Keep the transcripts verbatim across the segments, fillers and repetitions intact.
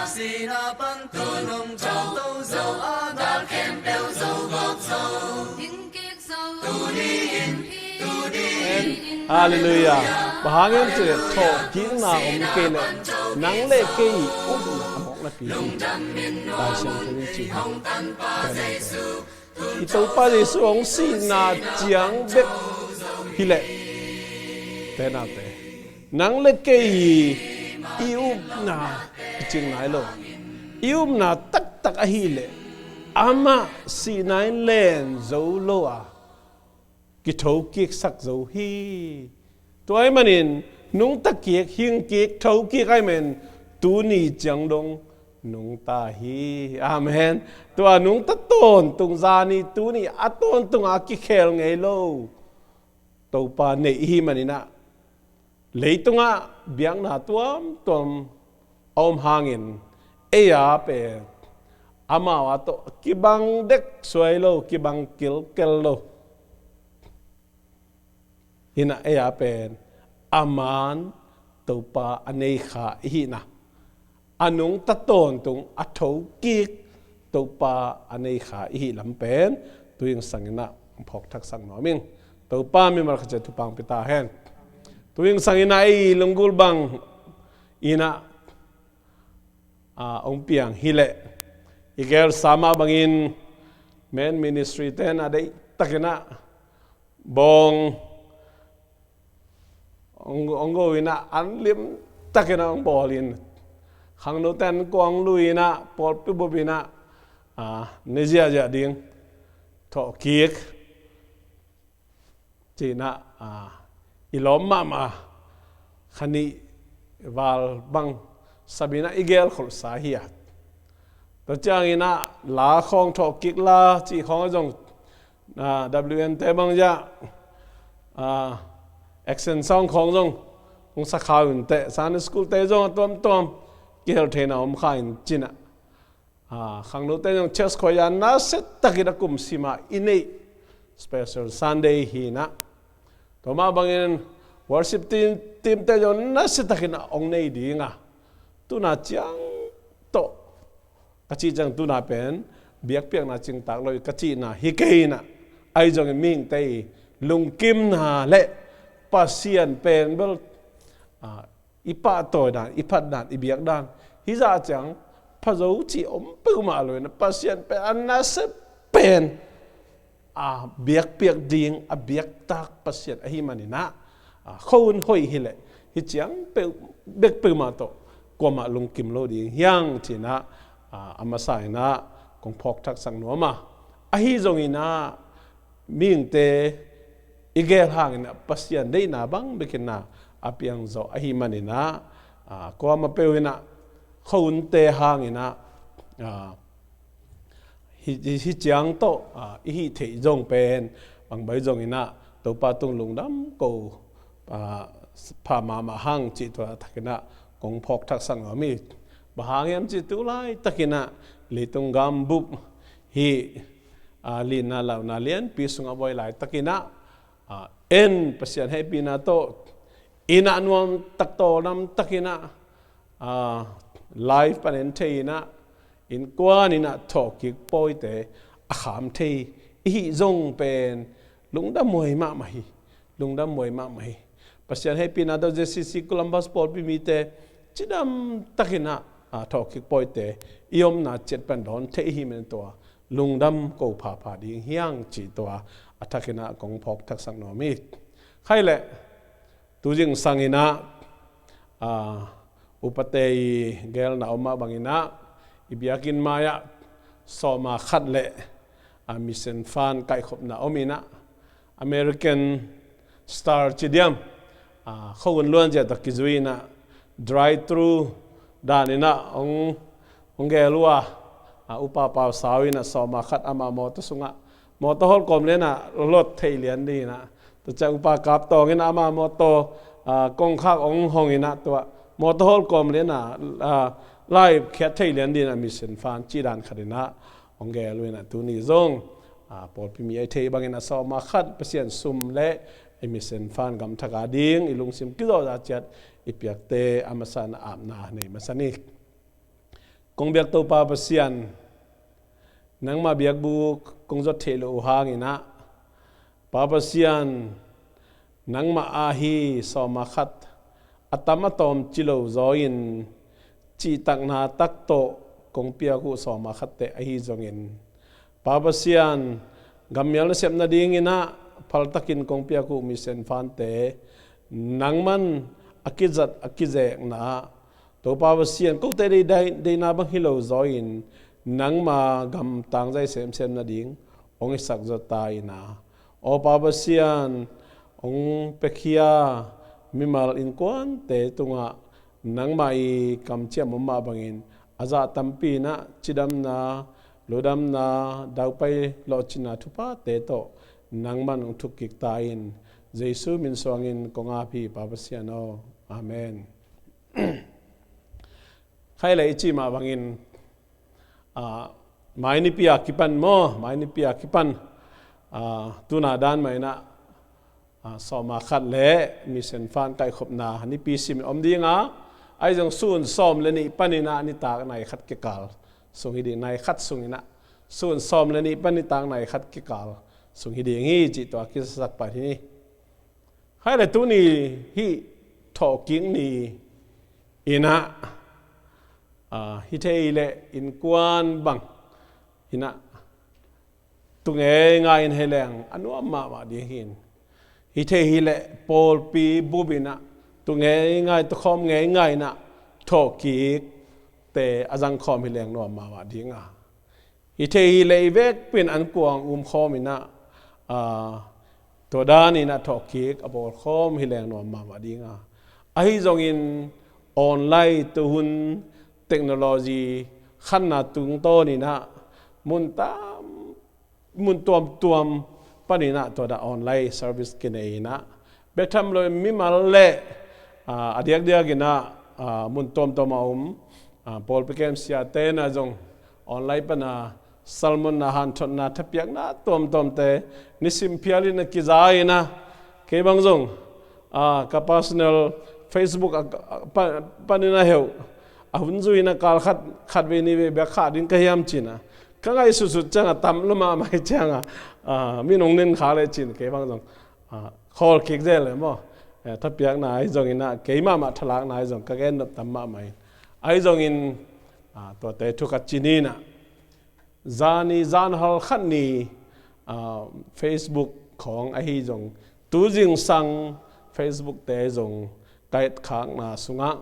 Sihna pan tu nong cang to zo a, gal khempeuh zo gawp zo. Ding kik zo. Tuni in, tuni in. Halleluiah. Bang hang hiam cih leh thawhkikna om kei leh nang le kei i upna a mawkna pi hi. Lai Siangtho in ci hi. I Topa Jesuh hong sihna ciang bek hi leh, te naute, nang le kei i upna kicing nai lo. I upna taktak ahih leh amah sihna in len zo lo a, kithokiksak zo hi. Tua ahih manin nungta kik, hing kik, tho kik ahih manin tuni ciang dong nungta hi. Amen. Tua nungta tawntung, zani tuni a tawntung a kikhel ngei lo Topa nei i hih manin ah, leitungah biakna tuamtuam a om hangin, ei a pen amau a tawh kibang dek suai lo, kibang kilkel lo. Hi-in ah ei a pen a man Topa a nei kha i hihna, a nungta tawntung, a thokik Topa a nei kha i hih lam pen tu zingsang in ah phawk thaksak nuam ing. Topa mimal khat ciat thupha hong pia ta hen. Tu zingsang in ah ei lunggulh bang in ah, a, hong piang hi leh, i gelsa mah bangin men ministry-te in a deihtakin ah bawng hong, hong go in ah, an limtakin ah hong bawl in, khangnote in kua hong lui in ah, pawlpi bup in ah, a, ne ziahziah ding, thawhkik, ci-in ah, a, i lawm mahmah, kha nih val bang sap in ah i gelkholhsa hi a. Tua ciangin ah la khawng, thawhkik la cih khawng ah zong, a, W N te bang ziah, a, action song khawng zong hong sa kha uh inteh, Sunday school-te zong a tuamtuam kihel theihna om kha in ci-in ah, a, khangnote zong church choir a nasia takin a kum sim a i neih special Sunday hi-in ah, tua mah bangin worship team, team-te zong nasia takin a hong nei ding a, tu-in ah ciang tawh ka cih ciang, tu-in ah pen biakpiakna cingtak lo hi ka cihna hi kei in ah, ahi zongin mihingte i lungkimna le Pasian pen bel, a, i pahtawi dan, i phat dan, i biak dan, hih zah ciang pha zo cih om peuhmah lo in ah, Pasian pen a nasia pen, a, biakpiak ding, a biaktak Pasian ahih manin ah, a, khuahun hoih hi leh hih ciang peuh, bek peuhmah tawh kuamah lungkim lo ding hi hang ci-in ah, a, a masa in ah kong phawk thaksak nuam a. Ahi zongin ah mihingte i gel hangin ah Pasian deihna bang bekin ah a piang zawh ahih manin ah, a, kuamah peuh in ah khuahunte hangin ah, a, hih, hih, hih ciang tawh, a, i hih theih zong pen bang baih zongin ah Topa tung lungdam ko, a, pha mahmah hang cih tua thakin ah kong phawk thaksak nuam hi. Bang hang hiam cih tu laitakin ah leitung gambup hih, a, lihna launa lianpi sungah voi laitakin ah, a, en Pasian hehpihna tawh, inn ah nuamtak tawldamtakin ah, a, live pan en thei in ah, innkuan in ah thawhkik pawite a kham thei i hih zong pen lungdam huai mahmah hi. Lungdam huai mahmah hi. Pasian hehpihna tawh Z C C Columbus pawlpi mite cidamtakin ah, a, thawhkik pawite i omna ciat pan dawn thei i hih manin tua lungdam ko phapha ding hi hang cih tua a thakin ah kong phawk thaksak nuam hi. Khaih leh tu zingsang in ah, a, upate i gelna om mah bangin ah, i biakinn mai-ah sawma khat le, a, mission fund kaihkhopna om in ah, American Star ci diam, a, khuahun luanzia tawh kizui in ah, drive-thru dan in ah hong, hong gel uh a, a, upa Pau Sau in ah sawma khat ama mawtaw sungah, mawtaw hawlkawm lian ah lot theih lian ding in ah, tua ciang upa Kap Tawng in ah ama mawtaw, a, kongkhak hong hong in ah, tua mawtaw hawlkawm lian ah, a, lai khiat theih lian ding in ah mission fund cih dan khat in ah hong gel uh in ah, tuni zong, a, pawlpi mi a i theih bangin ah sawma khat Pasian sum le i mission fund gamthak a ding i lungsim kizawhzah ciat i piakte a masa in ah apna nei masa ni. Kong biak Topa Pasian, nangmah biakbuk kong zot theih loh uh hangin ah, Pa Pasian, nangmah ahi sawma khat a tam a tawm ci lo zaw in, cihtakna tak tawh kong piak uh sawma khatte ahi zongin, Pa Pasian, gammial na sep nadingin ah phaltakin kong piak uh misen fante nangman a kizat a kizekna ah, Topa Pasian, kote dei, dei, deina bang hi lo zaw in, nangma gam tangzai semsem nading hong hisak zaw ta in ah, aw Pa Pasian, hong piakhia mimal innkuante tungah nangmah i kamciam om mah bangin, a zah tampi in ah cidamna, ludamna, daupai lawhcinna thuphate tawh nangman hong thuk kik ta in. Jesu min suangin kong ap hi, Pa Pasian aw. Amen. Khai le i cih mah bangin, ah, mai nipi a kipan maw, mai nipi a kipan, ah, tuna dan mah in ah, ah, sawma khat le misen fan kaihkhopna nipi sim om ding a, ahi zong sun sawm le nih panin ah nitak nai khat kikal sung hi ding, nai khat sung in ah, sun sawm le nih pan nitak nai khat kikal sung hi ding hi cih tua kisasak pan hi. Khai le tuni hih thawhkik ni in ah, ah, hi thei hi leh innkuan bang in ah, tu ngeingai in hi leng a nuam mahmah ding hi. Hi thei hi leh pawlpi bup in ah, tu ngeingai, tu khawm ngeingai in ah thawhkikte a zang khawm hi leng nuam mahmah ding a, hi thei hi leh i vekpi in an kuang um khawm in ah, ah, tua dan in ah thawhkik a bawl khawm hi leng nuam mahmah ding a, ahi zongin online tuhun technology khanna tungtawn in ah mun tam, mun tuamtuam panin ah tua dah online service kinei in ah, bek tham lo in mimal le, ah, a diakdiak in ah, ah, mun tuamtuam a om, ah, pawlpi kem siate in ah zong online pan a sermon na, hanthotna, thapiakna tuamtuamte nisim phial in a kiza in ah, kei bang zong, ah, ka personal Facebook a, a, pa, panin a heuh, a hun zui in ah kal khat, khat vei nih vei bek khah ding ka hiam ci in ah, ka ngaihsutsut ciang a tam lua mahmah hi ciang a, ah, mi nong nen kha le ci in kei bang zong, ah, khawl kik zel le maw. Eh, thapiakna ahi zongin ah, kei mahmah thalakna ahi zong ka gen nop tam mahmah in, ahi zongin, ah, tuate thu khat ci ni in ah, zani zanhal khat ni, ah, Facebook khawng ahi zong, tu zingsang Facebook te zong ka etkhakna sungah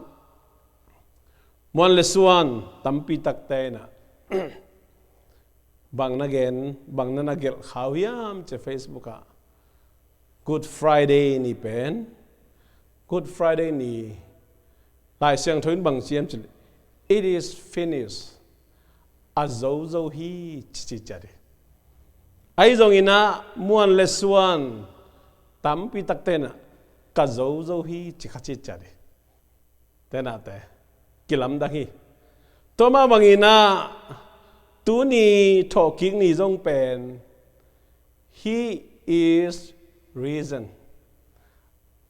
muan le suan tampi takte in ah bang na gen, bang na na gelh kha uh hiam ci a, Facebook ah Good Friday ni pen, Good Friday ni Lai Siangtho in bang ci hiam ci leh, "It is finished." A zo zo hi ci ci ciat hi. Ahi zongin ah muan le suan tampi takte in ah, "Ka zo zo hi," ci kha ci ciat hi. Te in ah te kilamdang hi. Tua mah bangin ah tuni thawhkik ni zong pen, "He is risen."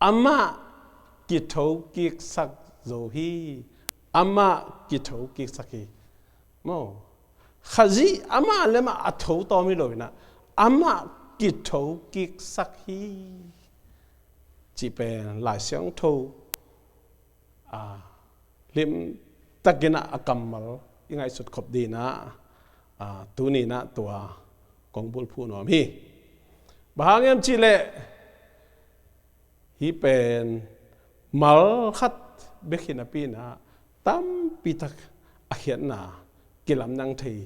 Amah kithokiksak zo hi. Amah kithokiksak hi. Maw. Khazih amah le amah a tho tawm hi lo in ah, amah kithokiksak hi. Cih pen Lai Siangtho, ah, limtakin ah a kammal i ngaihsut khop ding in ah, ah, tuni in ah tua kong bulphuh nuam hi. Bang hang hiam cih leh, hih pen mal khat bek hi napi in ah tampi tak a khiatna kilamdang thei,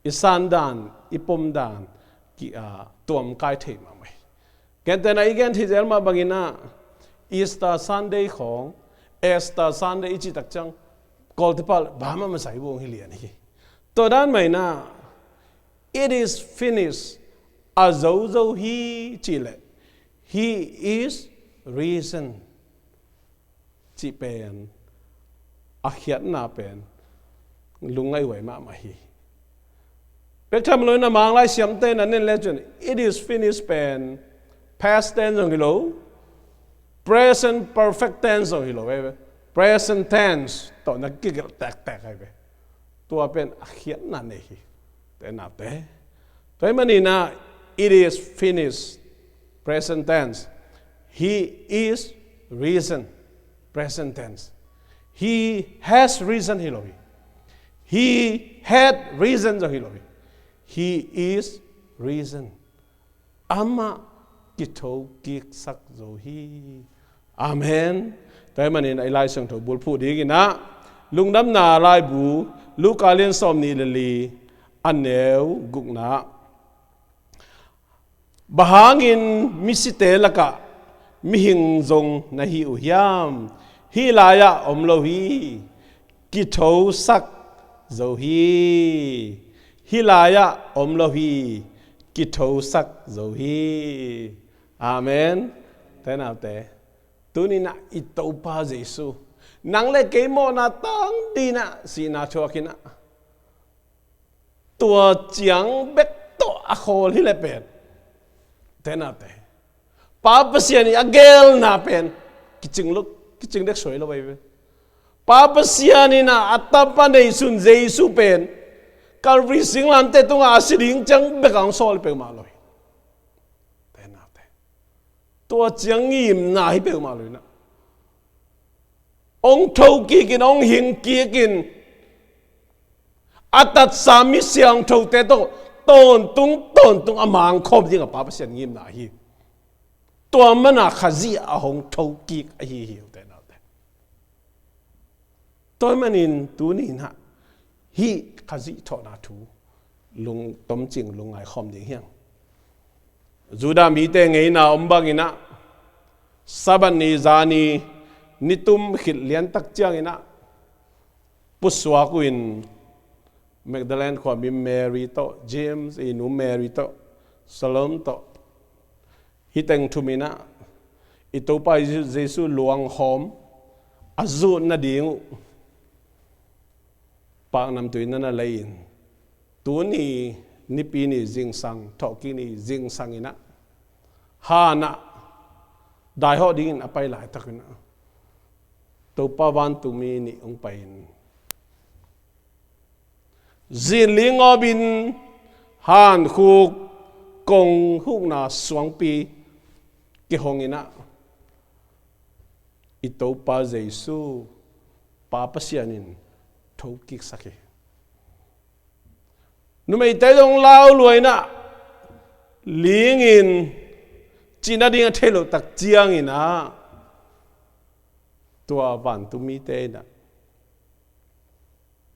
i sandan, i pomdan ki, ah, tuamkai thei mahmah hi. Gentehna i gen thei zel mah bangin ah Easter Sunday khawng, Easter Sunday i cih tak ciang Kawlte pau leh bang mah masa i buang hi lian hi. Tua dan mah in ah, "It is finished." A zo zo hi cih leh, "He is risen." Cih pen, a khiatna pen lungngaih huai mahmah hi. Bek tham lo in ah Manglai siamte in a nen le cin, "It is finished" pen past tense zong hi lo, present perfect tense zong hi lo, eh, present tense tawh na kigelh tektek hi ve. Tua pen a khiatna nei hi. Te naute. Tua ahih manin ah, it is finished. Present tense. He is risen. Present tense. He has risen hi lo hi. He had risen zong hi lo hi. He is risen. Amah kithokiksak zo hi. Amen. Tua ahih manin i Lai Siangtho bulphuh dingin ah, Lungdamna Laibu, Luka lian sawmnih le li, a neu gukna. Bang hangin misite lakah mihing zong na hi uh hiam? Hih lai-ah om lo hi, kithosak zo hi. Hih lai-ah om lo hi, kithosak zo hi. Amen. Te naute. Tuni-in ah i Topa Jesu, nang le kei mawhna tang dingin ah sihna thuakin ah, tua ciang bek tawh a khawl hi leh pen, te naute, Pa Pasian in a gelna pen kicing lo, kicing dek suai lo ahi ve. Pa Pasian in ah a tapa neisun Jesu pen Calvary singlamteh tungah a si ding ciang bek a hong sawl peuhmah lo hi. Te naute. Tua ciang ngimna hi peuhmah lo in ah, hong thokik in, hong hingkik in, a tatsa mi siangthote tawh tawntung tawntung a mangkhawm ding a Pa Pasian ngimna hi. Tua manin Khazih a hong thokik ahi hi uh, te naute. Tua ahih manin tuni-in ah hih Khazih thawhna thu lungtom cing lungngai khawm ding hi hang. Judah mite ngeina om bangin ah, Sabbath ni zani nitum khit liantak ciangin ah pusuak uh in, Magdalene khuami Mary tawh, James i nu Mary tawh, Salome tawh, hih teng thum in ah i Topa Jesu luanghawm a zut nading uh paknamtui na na lei in, tuni Nipi ni zingsang, thawhkik ni zingsang in ah, han ah daihawh dingin a pai laitak in ah, Topa vantungmi nih hong pai in, zinling awp in, hankhuk, kongkhukna suangpi kihong in ah, i Topa Jesu Pa Pasian in thokiksak hi. Numeite zong lau lua in ah, ling in, cih nading a thei loh tak ciangin ah, tua vantungmite in ah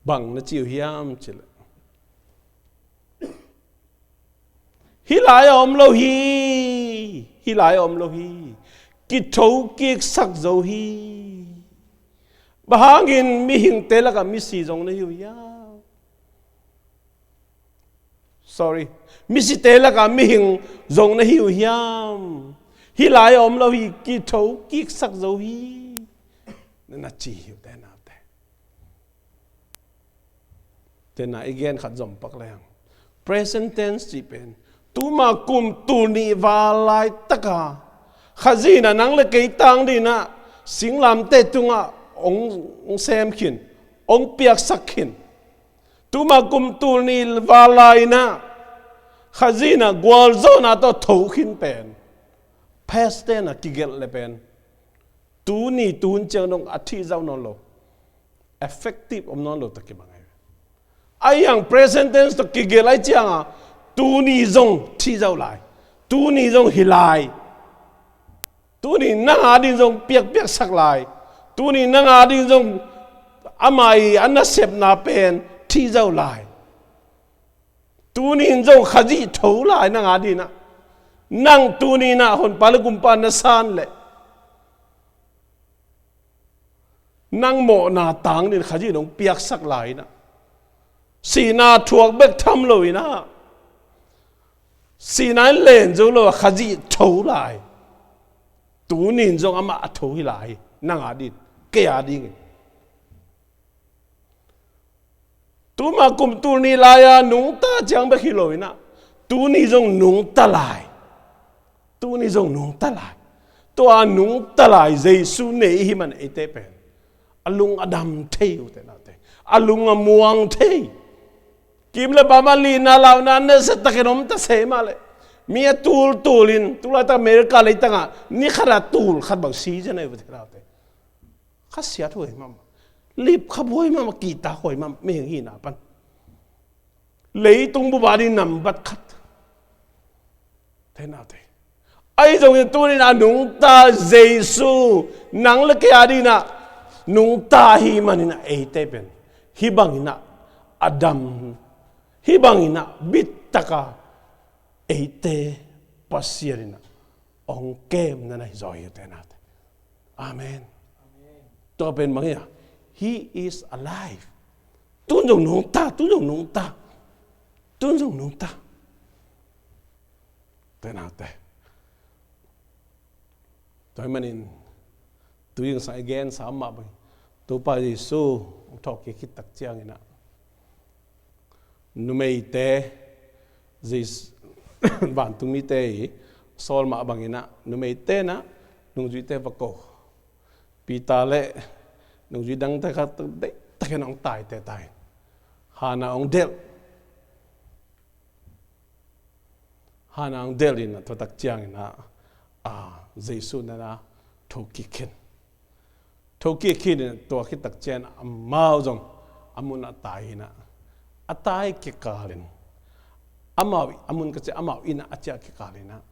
bang na ci uh hiam cih leh, hih lai-ah om lo hi. Hih lai-ah om lo hi. Kithokiksak zo hi. Bang hangin mihingte lakah misi zong na hi uh hiam? Sorry. Misite lakah mihing zong na hi uh hiam? Hih lai-ah om lo hi. Kithokiksak zo hi. Na ci hi uh, te naute. Tena i gen khat zom pak leng, present tense cih pen, tuma kum tul nih val laitaka Khazih in ah nang le kei tang dingin ah singlamteh tungah hong, hong sem khin, hong piaksak khin. Tuma kum tul nih val lai-in ah Khazih in ah gualzawhna tawh tho khin pen, past tense ah kigelh le pen, tuni tuhun ciang dong a thihzau nawn lo, effective om nawn lo tawh kibang ahi. Ahi hang present tense tawh kigelh ahih ciangin tuni zong thihzau lai, tuni zong hi lai, tuni nang ading zong piakpiaksak lai, tuni nang ading zong ama' a nasepna pen thihzau lai. Tuni in zong Khazih tho lai nang adingin ah. Nang tuni in ah honpa le gumpa na san leh, nang mawhna tang dingin Khazih in hong piaksak lai in ah, sihna thuak bek tham lo in ah, sihna in len zo lo a Khazih tho lai. Tuni in zong amah a tho hi lai, nang adingin, kei adingin. Tuma kum tul nih lai-a nungta ciang bek hi lo in ah, tuni zong nungta lai. Tuni zong nungta lai. Tua nungta lai Jesu nei i hih man eite pen a lung a dam thei uh, te naute. A lung a muang thei. Kim le bam a lina launa nasia takin om ta se mah le. Mi a tul tul in, tu laitak America leitangah ni khat a tul khat bang si zen a i va thei laute. Khasiat huai mahmah. Lip kha buai mahmah, kihtak huai mahmah, mihing hihna pan. Leitung bup a ding nambat khat. Te naute. Ahi zongin tuninah nungta Jesu, nang le kei a dinah nungta hi maninah eite pen hih banginah a dam, hih banginah bittaka eite Pasian inah hong kemna na hi zaw hi te naute. Amen. Tua pen bang hi a, He is alive. Tun zong nungta, tun zong nungta. Tun zong nungta. Te naute. Tua hi manin, tu zingsang i gensa mah bang, Topa Jesu hong thawhkik khit tak cianginah numeite, Jesu, vantungmite i sawl mah banginah numeite inah nungzuite va ko. Peter le nungzui dangte kha deihtakin hong taite tai. Hana hong delh. Hana hong delh inah tua tak cianginah, a, Jesu nana thokik khin. Thokik khin inah tua khit tak ciang amau zong a mun a tai inah, a tai kikalin, amau a mun ka ciah amau inah a ciah kikalinah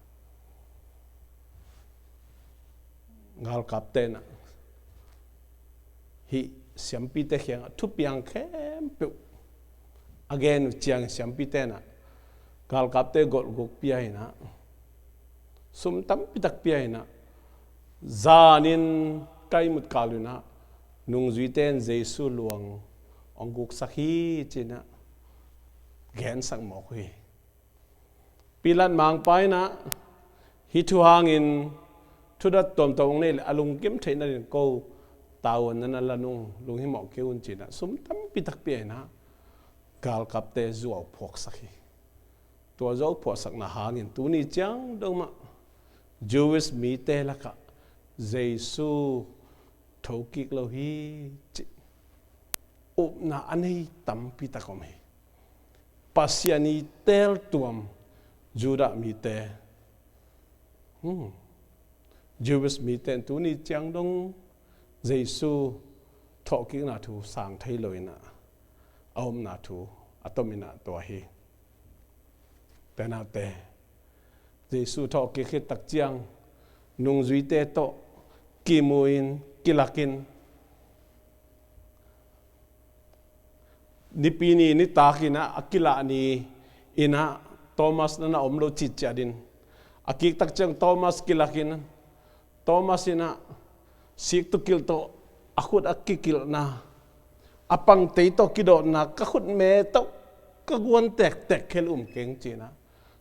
galkapte inah hih siampite kiangah thupiang khempeuh a gen uh ciang siampite inah galkapte golhguk pia inah sum tampitak pia inah zanin kaimut kal inah nungzuite in Jesu luang hong guksak hi cinah gensak mawk uh hi. Pilat mangpa inah hih thu hangin thudat tuamtuam hong nei le a lungkim theihna din ko tavuan nana la nung lunghimawh kei un cinah sum tampitak pia inah galkapte zuau phuaksak hi. Tua zuau phuaksakna hangin tuni ciang dong mah Jewish mite lakah Jesu thokik lo hi cih upna a nei tampitak om hi. Pasian i teltuam Judah mite, hmm, Jewish mite in tuni ciang dong Jesu thawhkikna thu sang thei lo inah a omna thu a tom inah tua hi. Te naute, Jesu thawhkik khit tak ciang nungzuite tawh kimu in kilakin Nipi ni nitak inah a kilah ni inah Thomas nana om lo citciat in a kik tak ciang Thomas kilakin Thomas inah siktukilh tawh a khut a kikilhna a pangtei tawh kidawtna ka khut me tawh ka guan tektek khel um keng cinah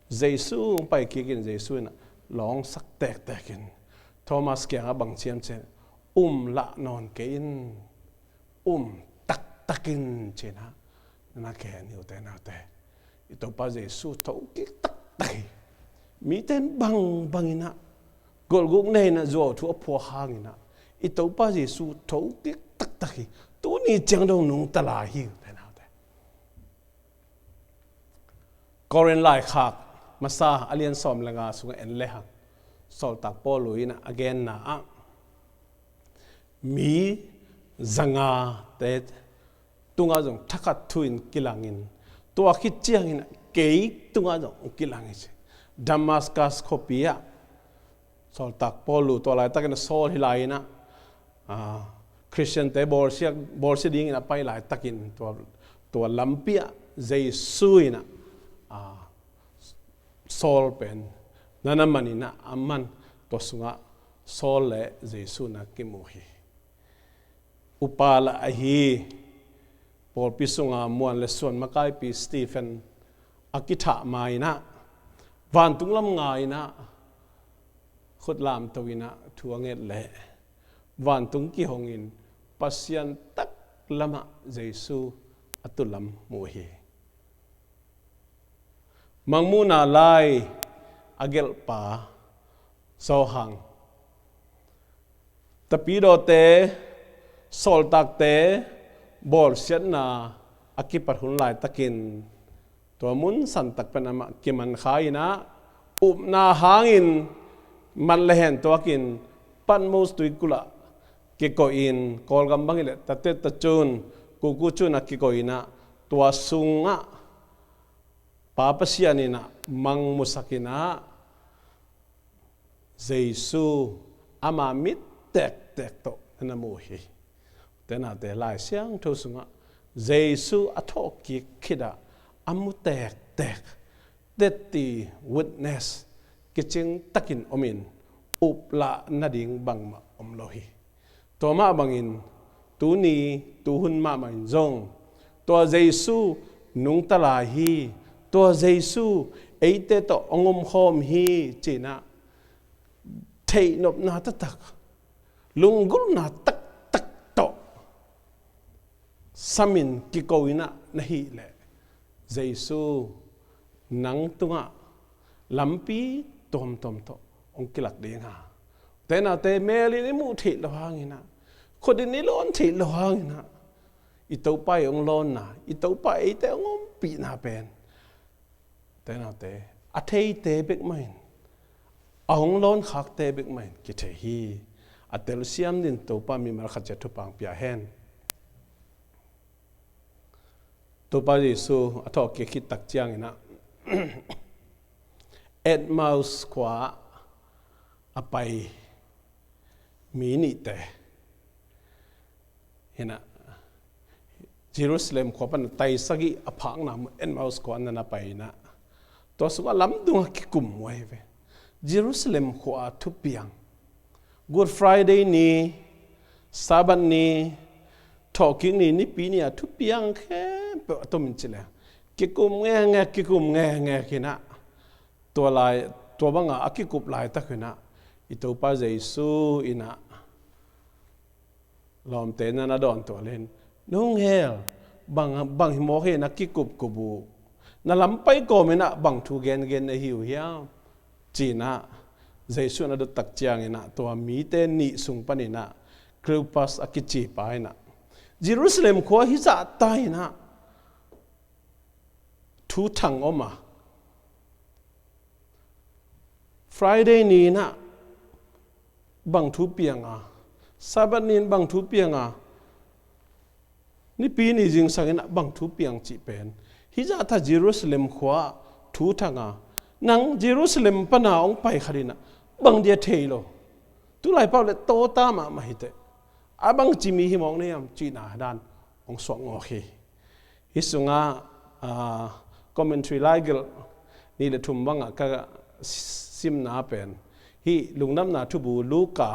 Jesu hong pai kikin Jesu inah lawngsak tektek in Thomas kiangah bang ciam cian um lah nawn kei in um taktakin cinah na khen hi uh te naute. I Topa Jesu thokik taktak hi. Mite in bangbang inah golhguk nei inah zuau thu a phuak hanginah i Topa Jesu thokik taktak hi. Tuni ciang dong nungta lai hi uh te naute. Korin laikhak masa a lian sawm le nga sungah en lehang Sawltak Paul inah a genna ah mi zangate tungah zong thakhat thu in kilangin tua khit ciangin kei tungah zong kilang hi ci. Damascus khuapi ah Sawltak Paul tua laitakin a sawl hi lai inah Christian te bawlsia dingin a pai laitakin tua lampi ah Jesu inah sawl pen nana man inah a man tua sungah sawl le Jesu na kimu hi. Upa lah ahi pawlpi sunga muan le suan makaipi Stephen a kithah ma inah vantung lam nga inah khut lamto inah thu a nget leh vantung kihongin Pasian taklamah Jesu a tulam mu hi. Mangmuhna lai a gelhpa Zawhang, tapidawte, sawltakte, Bawlsiatna a kipat hun laitakin tua mun santak pen amah kiman kha in ah, upna hangin mat le hen tuakin Patmos tuikulh ah kikoihin, Kawlgam bang hileh Tatet Tacun, Kuku Cun ah kikoihin ah, tua sungah Pa Pasian in ah mangmusak in ah, Jesu ama mit tektek tawh na mu hi. Tenate Lai Siangtho sungah Jesu a thawhkik khit ah a mu tektek, tetti, witness kicing takin om in, uplah nading bangmah om lo hi. Tua mah bangin tuni, tuhun mahmah in zong tua Jesu nungta lai hi. Tua Jesu eite tawh hong omkhawm hi ci-in ah, theihnopna taktak, lunggulhna taktak tawh samin kiko in ah na hih leh, Jesu nang tungah lampi tuamtuam tawh hong kilak ding a, tenate mel in i muh theih loh hangin ah, khut in i lawn theih loh hangin ah, i Topa i hong lawnna, i Topa eite hong ompihna pen, tenate a theite bek mah in, a hong lawnkhakte bek mah in kithei hi. A telsiam dingin Topa mimal khat ciat thupha hong pia hen. Topa Jesu a thawhkik khit tak ciangin ah, Emmaus khua ah a pai mi nihte hi in ah, Jerusalem khua pan tai sagih a phakna mun Emmaus khua na na pai in ah, tua sungah lamdung ah kikum uh ahi ve. Jerusalem khua ah thupiang, Good Friday ni, Sabbath ni, thawhkik ni, Nipi ni a thupiang khempeuh a tom in ci leng, kikum ngekngek, kikum ngekngek in ah, tua lai, tua bangah a kikup laitak in ah, i Topa Jesu in ah lawmte na na dawn tuah le in, "Nunghel, bang, bang hi mawk hi na kikupkup uh? Na lam pai kawm in ah bang thu gengen na hi uh hiam?" ci-in ah Jesu na dot tak ciangin ah, tua mite nih sung panin ah Cleopas a kici pa in ah, "Jerusalem khua hi zahta in ah thu thang om a, Friday ni in ah bang thu piang a, Sabbath ni in bang thu piang a, Nipi ni zingsang in ah bang thu piang cih pen, hi zahta Jerusalem khua ah thu thang a, nang Jerusalem pan a hong pai khat in ah bang dia thei lo? Tulai pau le tawta mahmah hi teh, a bangci mi hi mawk na hiam?" cihna dan hong suak ngawk hi. Hih sungah, ah, commentary laigelh nih le thum bangah ka simna pen, hih Lungdamna Thubu Luka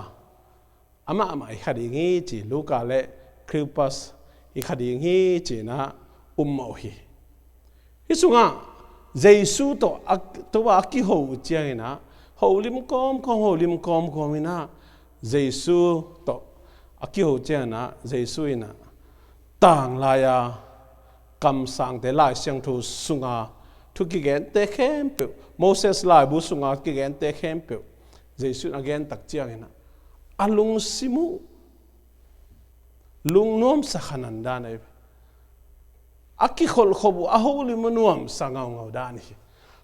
amah amah hi kha ding hi ci, Luka le Cleopas hi kha ding hi ci-in ah um mawh hi. Hih sungah Jesu tawh a, tua a kiho uh ciangin ah, holim kawmkawm, holim kawmkawm in ah, Jesu tawh a kiho ciangin ah, Jesu in ah, tanglai-a kamsangte, Lai Siangtho sunga thu kigente khempeuh, Moses laibu sunga kigente khempeuh Jesu in a gen tak ciangin ah, a lungsim uh lungnuamsa kha nan dan ahi. A kikholhkhop uh, a holim uh nuamsa ngaungau dan hi.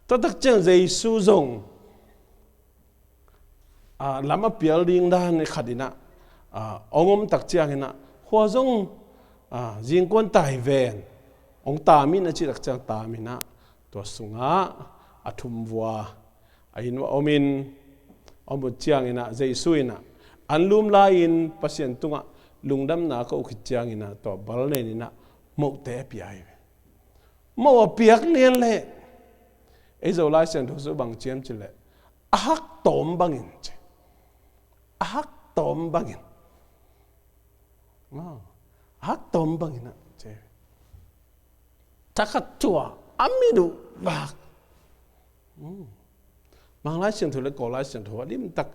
Tua tak ciang Jesu zong, ah, lam a pial ding dan khat in ah, ah, hong om tak ciangin ah, khua zong, ah, zingkuan tai ven, hong tam in a cih tak ciang tam in ah, tua sungah a thum vua a inn uah om in, a om uh ciangin ah Jesu in ah, an lum lai-in Pasian tungah lungdamna a ko khit ciangin ah, tua bal nen in ah mohte a pia hi. Moh a piak lian leh, ei Zo Lai Siangtho sung bang ci hiam cih leh, a hak tawm bangin ci. A hak tawm bangin. Maw, a hak tawm bangin ah ci. Thakhat thu-a a mit uh vak. Hmm. Mang Lai Siangtho le Kawl Lai Siangtho a limtak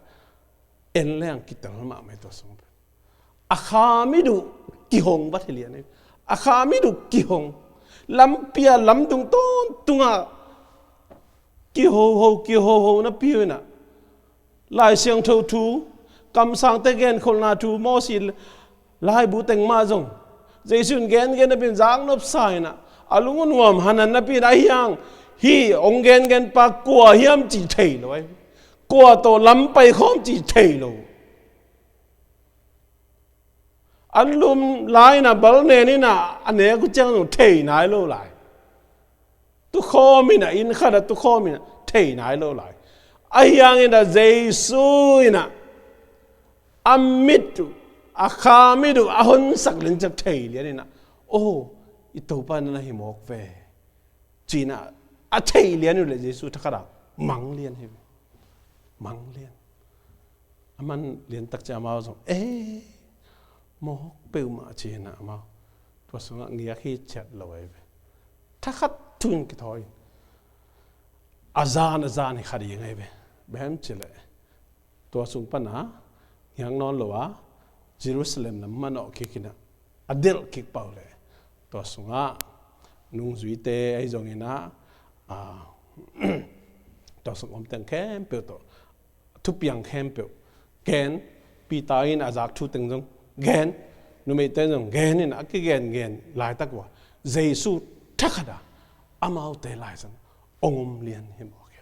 en leng kitel mahmah hi tua sung. A kha mit uh kihong vat hi lian hi. A kha mit uh kihong. Lampi-a lamdung tawntungah kihoho, kihoho napi uh in ah, Lai Siangtho thu, kamsangte genkholhna thu, Moses laibu teng mah zong Jesu in gengen napi-in zaknop sa in ah, a lung a nuam hanan napi-in, ahi hang hih hong gengen pa kua hiam cih thei lo ahi. Kua tawh lam pai khawm cih thei lo. An lum lai in ah bal nen in ah a nek uh ciang zong thei nai lo lai. Tukhawm in ah, inn khat ah tukhawm in ah thei nai lo lai. Ahi hangin ah Jesu in ah a mit uh, a kha mit uh a honsak lian ciang thei lian in ah, "Oh, i Topa na hi mawk ve," ci-in ah a thei lian uh leh Jesu thakhat ah mang lian hi ve. Mang lian. A man lian tak ciang amau zong, "Eh, mawk peuhmah," ci-in ah amau tua sungah ngiak hi ciat lo ahi ve. Thakhat thu-in kithawi in, a zan a zan hi kha ding ahi ve. Bang hiam cih leh tua sung pan a ngiak nawn lo a, Jerusalem lam manawh kik in ah a delh kik pah uh leh, tua sungah nungzuite ahi zongin ah, a, tua sung om teng khempeuh tawh thupiang khempeuh gen, Peter in a zak thu teng zong gen, numeite zong gen in a kigengen laitak uh a, Jesu thakhat ah amaute laizang hong om lian hi mawk hi.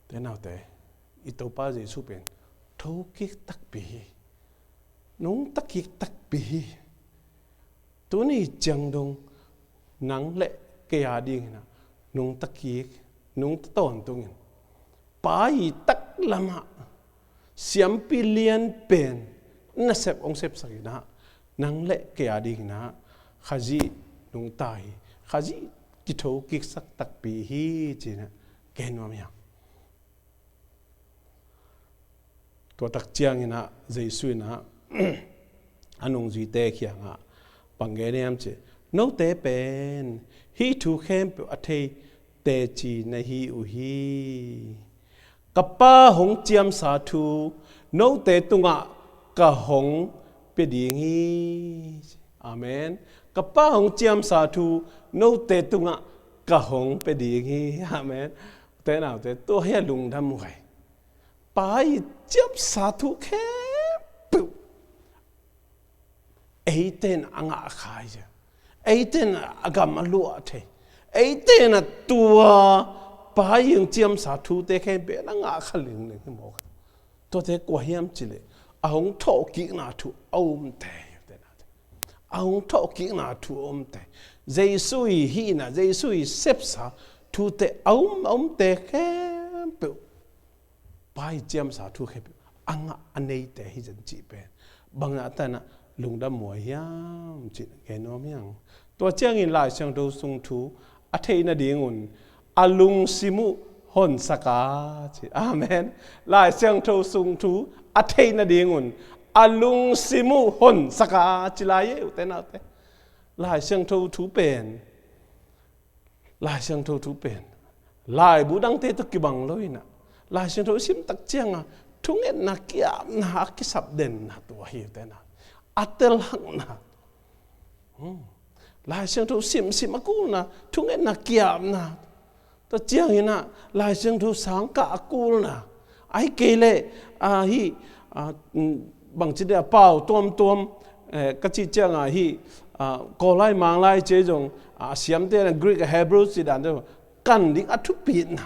Te naute, i Topa Jesu pen thokik takpi hi. Nungta kik takpi hi. Tuni ciang dong nang le kei a dingin ah nungta kik, nungta tawntungin, Pa ii taklamah siampi lian pen nasep hong sepsak in ah, nang le kei a dingin ah Khazih nungta hi, Khazih kithokiksak takpi hi ci-in ah gen nuam hi hang. Tua tak ciangin ah Jesu in ah a nungzuite kiangah bang gen hiam cih leh, "Note pen hih thu khempeuh a thei teci na hi uh hi. Ka Pa hong ciamsa thu note tungah ka hong pia ding hi." Amen. "Ka Pa hong ciamsa thu note tungah ka hong pia ding hi." Amen. Te naute, tua hi a lungdam uh hi. Pa ii ciamsa thu khempeuh eite in a ngah kha hi. Eite in a gam a luah thei. Eite in a tua Pa ii hong ciamsa thute khempeuh a ngah kha lingling hi mawk. Tuate kua hiam cih leh a hong thawhkikna thu a umte hi. A hong thawhkikna thu a umte. Jesu ii hihna, Jesu ii sepsa thute a um, a umte khempeuh, Pa ii ciamsa thu khempeuh a ngah a neite hi zen cih pen bang zahtan ah lungdam huai hiam cih gen nuam hi hang. Tua ciangin Lai Siangtho sung thu a theih nadingun a lungsim uh honsak a ci. Amen. Lai Siangtho sung thu a theih nadingun a lungsim uh honsak a ci lai hi, ute naute. Lai Siangtho thu pen, Lai Siangtho thu pen laibu dangte tawh kibang lo in ah, Lai Siangtho i sim tak ciangin thungetna kiapna a kisap denna tua hi, ute naute. A telhakna. Hmm. Lai Siangtho simsim a kulna, thungetna kiapna. Tua ciangin ah Lai Siangtho sangkah a kulna. Ahih kei leh, ah, hih, ah, mm, bangci dia pau tuamtuam, eh, ka cih ciangin hih, ah, Kawllai Manglai ci zong, ah, a siamte in Greek, Hebrew ci dan te kan ding a thupitna.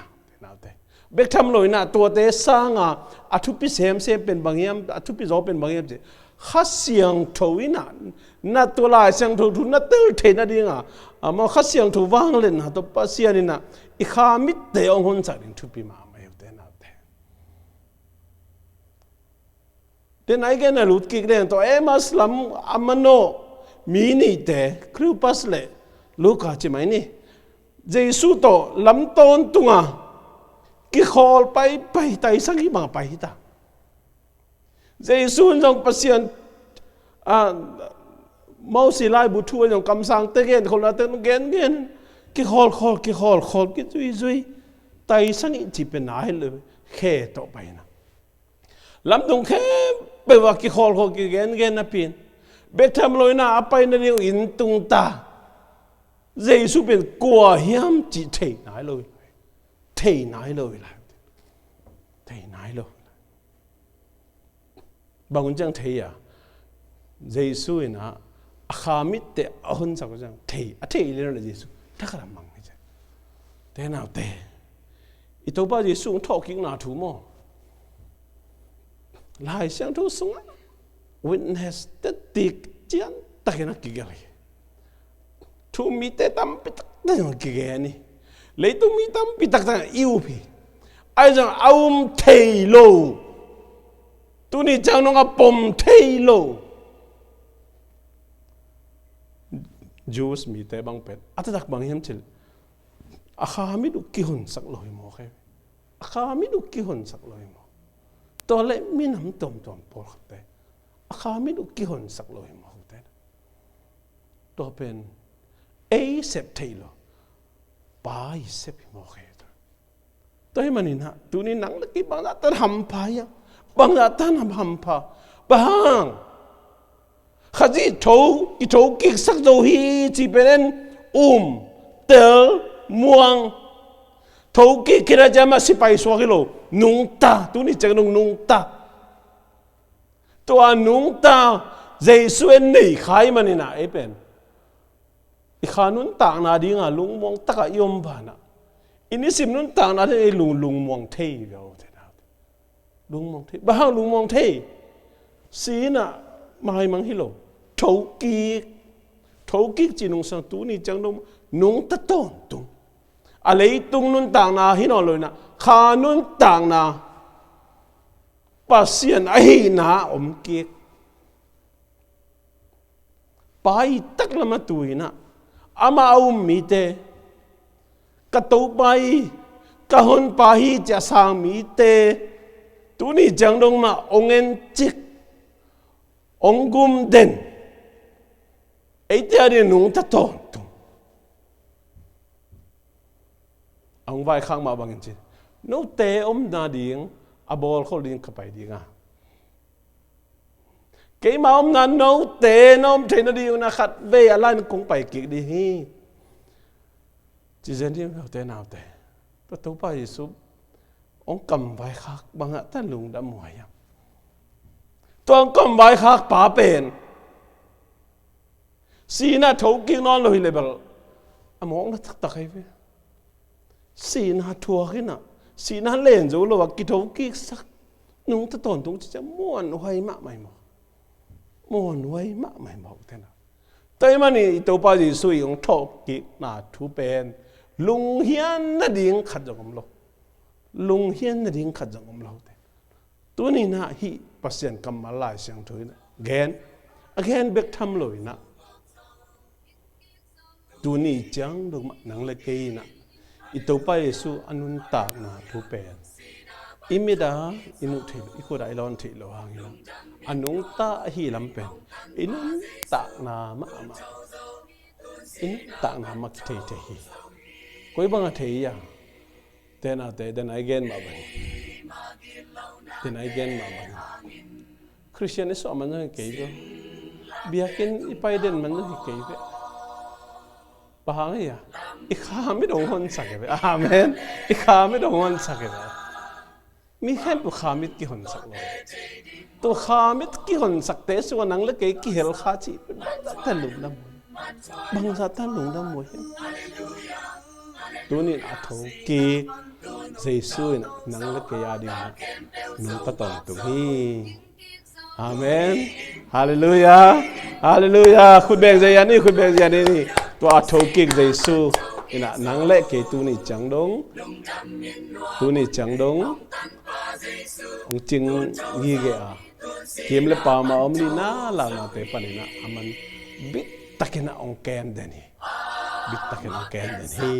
Bek tham lo in ah tuate sangin a thupi semsem pen bang hiam, a thupi zaw pen bang hiam cih leh, Kha Siangtho in ah na tua Lai Siangtho thu na tel theih nadingin, a, maw, Kha Siangtho vangliatna tawh Pasian in ah i kha mitte hong honsak ding thupi mahmah hi, ute naute. Tua nai gen a lut kik leng tua Emmaus lam a manawh mi nihte, Cleopas le Luka ci mai ni. Jesu tawh lam tawntung a kikhawl paipai, taisang hi bang a pai hi ta. Jesu in zong Pasian, a, Mosi laibu thu ah zong kamsangte genkholhnate gengen, kikhawlkhawl, kikhawlkhawl, kizuizui, taisang hi cih pen nai lo, khe tawh pai na. Lamdung khempeuh ah kikhawlkhawl kigengen napi-in, bek tham lo in ah a pai nading inn tung ta. Jesu pen kua hiam cih thei nai lo hi lai. Thei nai lo hi lai. Thei nai lo hi lai. Bang hun ciang thei a? Jesu in ah a kha mitte a honsak uh ciang thei, a thei leh Jesu thakhat a mang hi ci. Te naute, i Topa Jesu hong thawhkikna thu maw, Lai Siangtho sungah witness tedik ciantakin a kigelh hi. Thu-um mite tampi taktak in a kigen hi. Leitung mi tampi taktak in i up hi. Ahi zong a um thei lo. Tuni ciang dong a pom thei lo. Jews mite bang pen a taktak bang hiam cih leh a kha mit uh kihonsak lo hi mawk hi. A kha mit uh kihonsak lo hi mawk. Tua leh minam tuamtuam pawlkhatte a kha mit uh kihonsak lo hi mawk te. Tua pen ei sep thei lo, Pa i sep hi mawk hi. Tua ahih manin ah tuni nang le kei bangzah tan hampha hiam? Bangzah tan hampha? Bang hang? Khazih tho, kitho kiksak zo hi cih pen en, um, tel, muang. Tho kik khit a ciang mah sipai suak hi lo, nungta, tuni ciang dong nungta. Tua nungta Jesu in nei kha ahih manin ah ei pen i kha nuntakna dingah lungmuang takah i om banah i nisim nuntakna dingah i lung, lungmuang thei hi ve aw. Lungmuang thei. Bang hang lungmuang thei? Si in ah maimang hi lo. Thokik. Thokik cih nungsang tuni ciang dong nungta tawntung. A leitung nuntakna hi nawn lo in ah kha nuntakna Pasian ahihna ah om kik. Pa i taklam a tu in ah amah a um mite, ka Topa hi, ka honpa hi ci a sang mite, tuni ciang dong mah hong encik, hong gumden. Eite a ding nungta tawntung. A hong vaikhak mah bangin ci, note omna ding a bawlkhol ding ka pai ding a, keima omna note na om theihna ding un a khatvei a lain kong pai kik ding hi, ci zen ding. Note naute, tua Topa Jesu hong kam vaikhak bangzah tan lungdam uh hiam? Tua hong kam vaikhak pa pen sihna thokik nawn lo hi leh bel a mawkna taktak hi ve. Sihna thuak in ah, sihna len zo lo a kithokiksak nungta tawntung cih ciang muanhuai mahmah hi mawk. Muanhuai mahmah hi mawk te na. Tua ahih manin i Topa Jesu i hong thawhkikna thu pen lunghian nading khat zong om lo. Lunghian nading khat zong om lo te. Tuni in ah hih Pasian kammal Lai Siangtho in ah gen, a gen bek tham lo in ah, tuni ciang dong mah nang le kei in ah i Topa Jesu a nuntakna thu pen i mit a i muh theih lo, i khut a i lawn theih lo hangin ah a nungta ahih lam pen i nuntakna mahmah, i nuntakna mah kithei thei hi. Koi bang a thei hiam? Te naute, den a i gen mah bang hi. Den a i gen mah bang hi. Khristian i suah man zong hi kei ve. Biakinn i pai den man zong hi kei ve. Bang hang hiam? I kha mit hong honsak hi ve. Amen. I kha mit hong honsak hi ve. Mi khempeuh kha mit kihonsak lo. Tua kha mit kihonsakte sungah nang le kei kihel kha cih pen bangzah tan lungdam uh hiam? Bangzah tan lungdam uh hiam? Tuni in a thokik Jesu in nang le kei a dingin nungta tawntung hi. Amen. Halleluiah. Halleluiah. Khut beng zia ni, khut beng zia ni. Tua a thokik Jesu in nang le kei tuni ciang dong, tuni ciang dong hong cing gige a, kim le pam a om lina, launate panin a man bittakin a hong kem den hi. Bittakin hong kem den hi.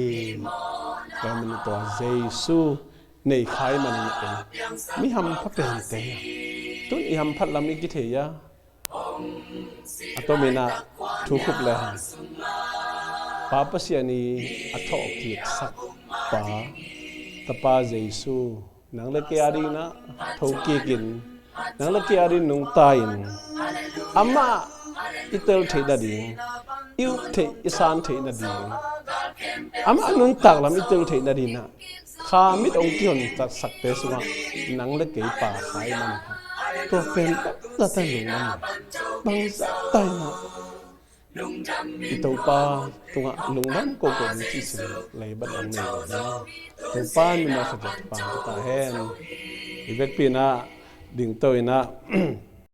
Tua manin tua Jesu nei kha ahih manin a, mi hampha pente hi. Tun i hamphat lam i kithei a, a tomin a thu khup le hang, Pa Pasian i a thawhkiksak pa, ka Pa Jesu, nang le kei a dingin a thokikin, nang le kei a dingin nungta in, amah i tel theih nading, i up theih, i san theih nading, amah nuntak lam i tel theih nading a, kha mit hong kihonsakte sungah nang le kei pha kha ahih manin, Tua pen bangzah ta in lungdam, bangzah ta in ah i Topa tungah lungdam kawikawi ding cih sim lei bang dang nei lo hi. Topa in mi mawhsa ciat pang ta hen. I vekpi in ah dingto in ah